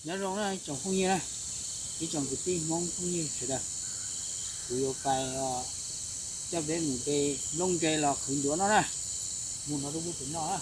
Nyob zoo na ib tsoom phooj ywg na, ib tsoom kwv tij Hmoob phooj ywg sawv daws, kuv yuav pais coj peb mus de nplooj ntseg los qhwv ncuav no na. Mus no rau mus pem no na.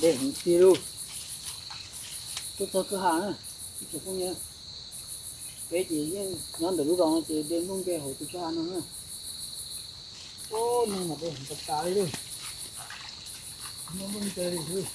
De heev tiag lauj. Tuaj txog kwj ha na, ib tsoom phooj ywg, peb ces yeej nyob ntawm lub zos no ces de nplooj ntseg hauv tus kwj ha no na. Ub, neeg mas de heev tas tas li lauj. Muaj nplooj ntseg li xwb.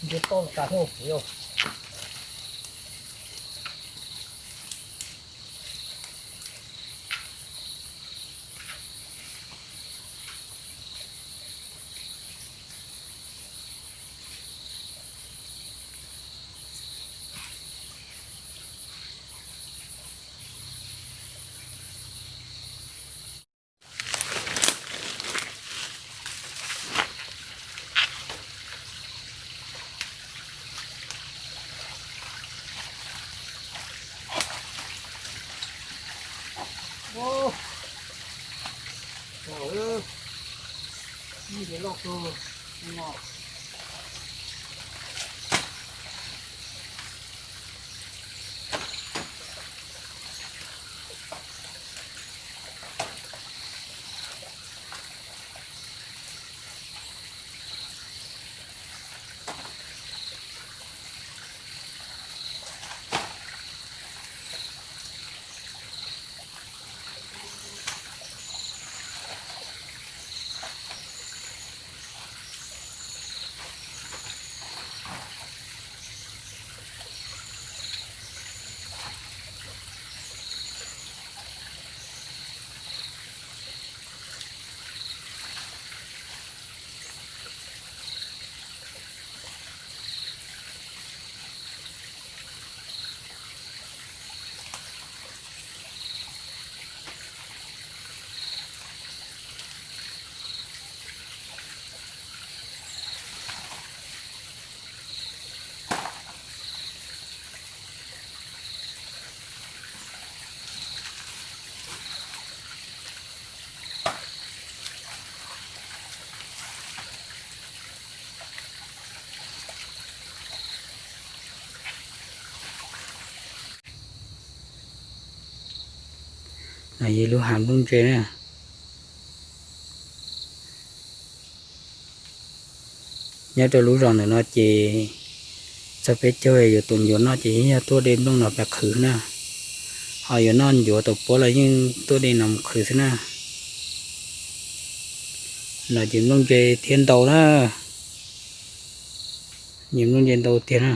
Ntshe toj tas thiab kuv yog. Yog lub hav nplooj ntseg na. Nyob rau lub zos ntawm no ces txog peb caug yuav tus ncuav noj ces yeej yog tuaj de nplooj no pas qhwv na. Ho yuav noj ncuav tau puab los yeej tuaj de no mus qhwv xwb na. No ces nplooj ntse thiab ntau na. Nplooj ntse ntau tiag na.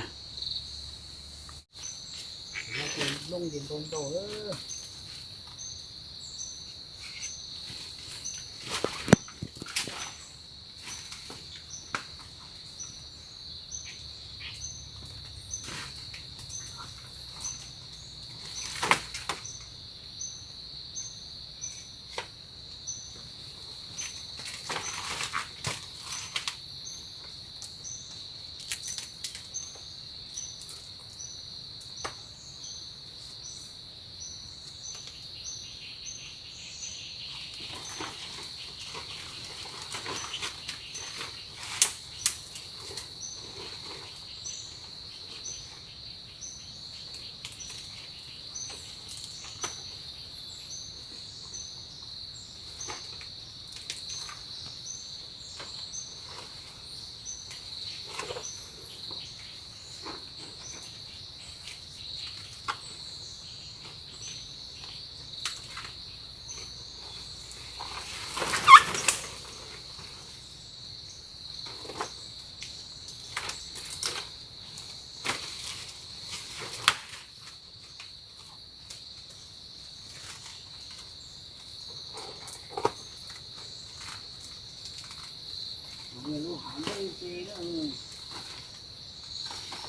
Lub hav nplooj ntse na,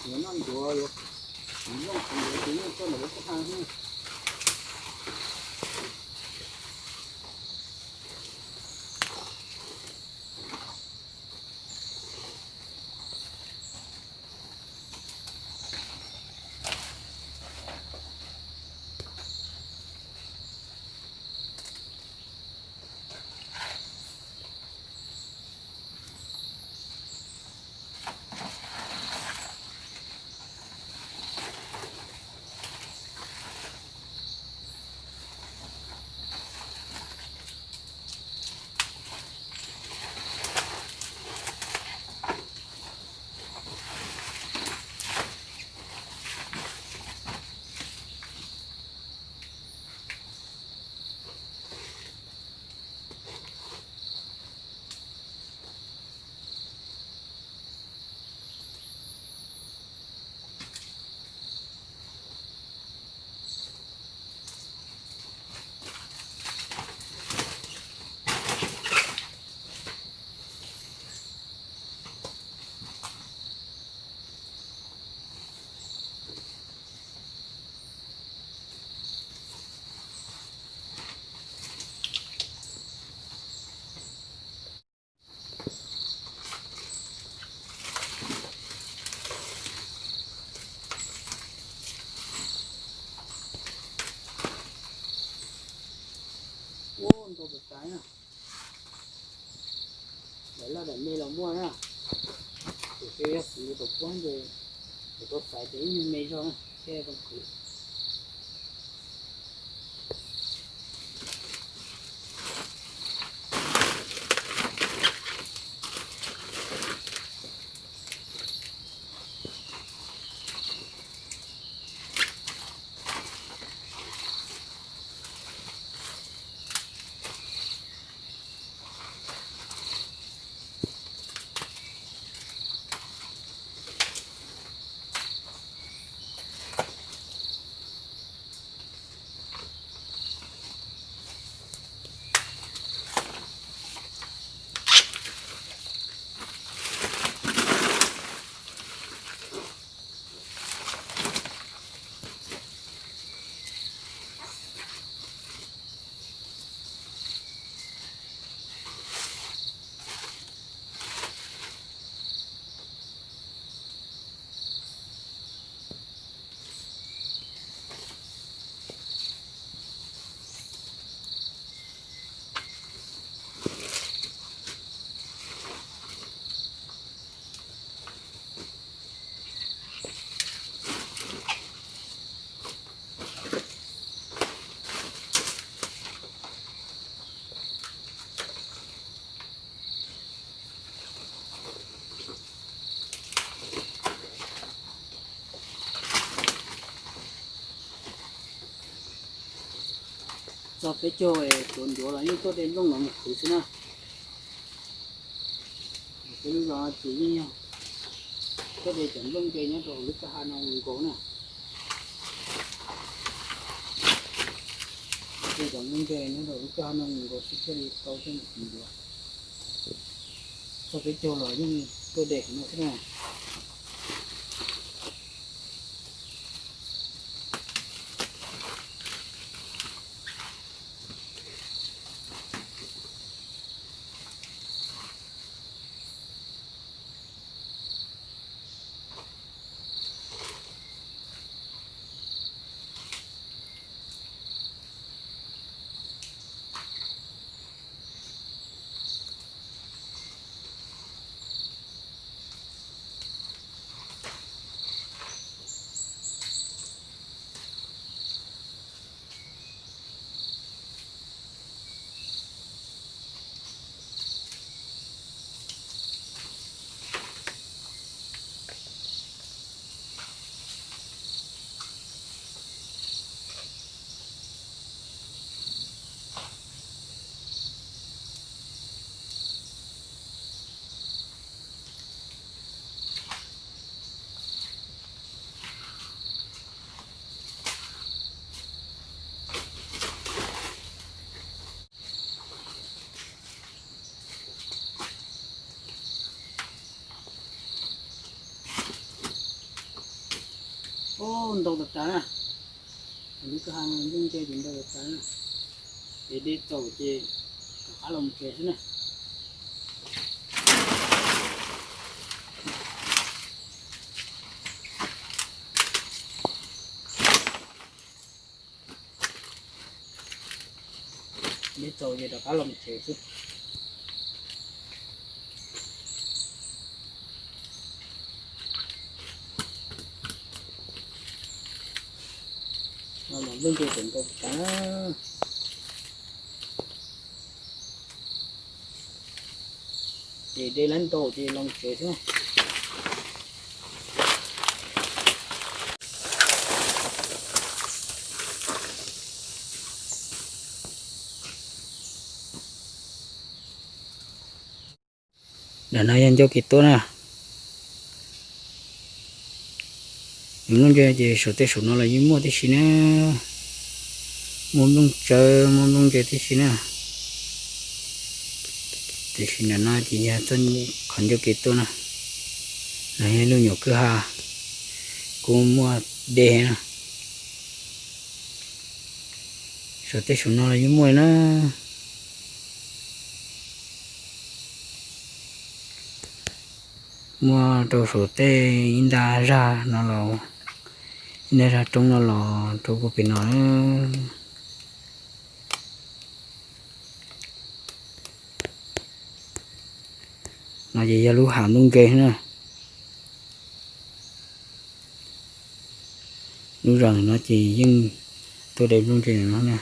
yuav noj ncuav yuav, nplooj qhwv ncuav ces yeej tuaj ntawm lub teb hav xwb. Ua ntau tas tas na. Daim laj daim me los muaj na. Tiam sis yog kuv tau puab ces kuv tau xaiv tias ib nyuag me zog na thiaj tau qhwv. Txog peb caug tuav ncuav los yeej tuaj de nplooj los mus qhwv xwb na. Peb lub zos ces yeej yog tuaj de cov nplooj nce nyob rau lub kwj ha no nkaus na. De cov nplooj nce nyob rau lub kwj ha no nkaus xwb thiaj li tau coj mus qhwv ncuav. Txog peb caug los yeej tuaj de qhov no xwb na. Ntau tas tas na. Lub kwj ha no nplooj nce ces ntau tas tas na. Ces de txaus ces rov qab los mus tsev xwb na. De txaus ces rov qab los mus tsev xwb. Los nplooj nce tseem ntau tas. Ces de lab ntau ces los tsev xwb. Ntawm no yog ncauj kev tuab na. Nws nplooj nce ces saum tej saum no los yeej muaj tib si na. Muaj nplooj tsawb muaj nplooj nce tib si na. Tiam sis ntawm no ces yog txoj qhov ncauj kev tuab na. Nws yog lub nyuam kwj ha kuj muaj dej na. Saum tej saum no los yeej muaj na. Muaj rau saum tej ib nta zaj no los, ib nta zaj roob no los rau puag pem no. No ces yog lub hav nplooj nce na. Lub zos no ces yeej tuaj de nplooj nce no na.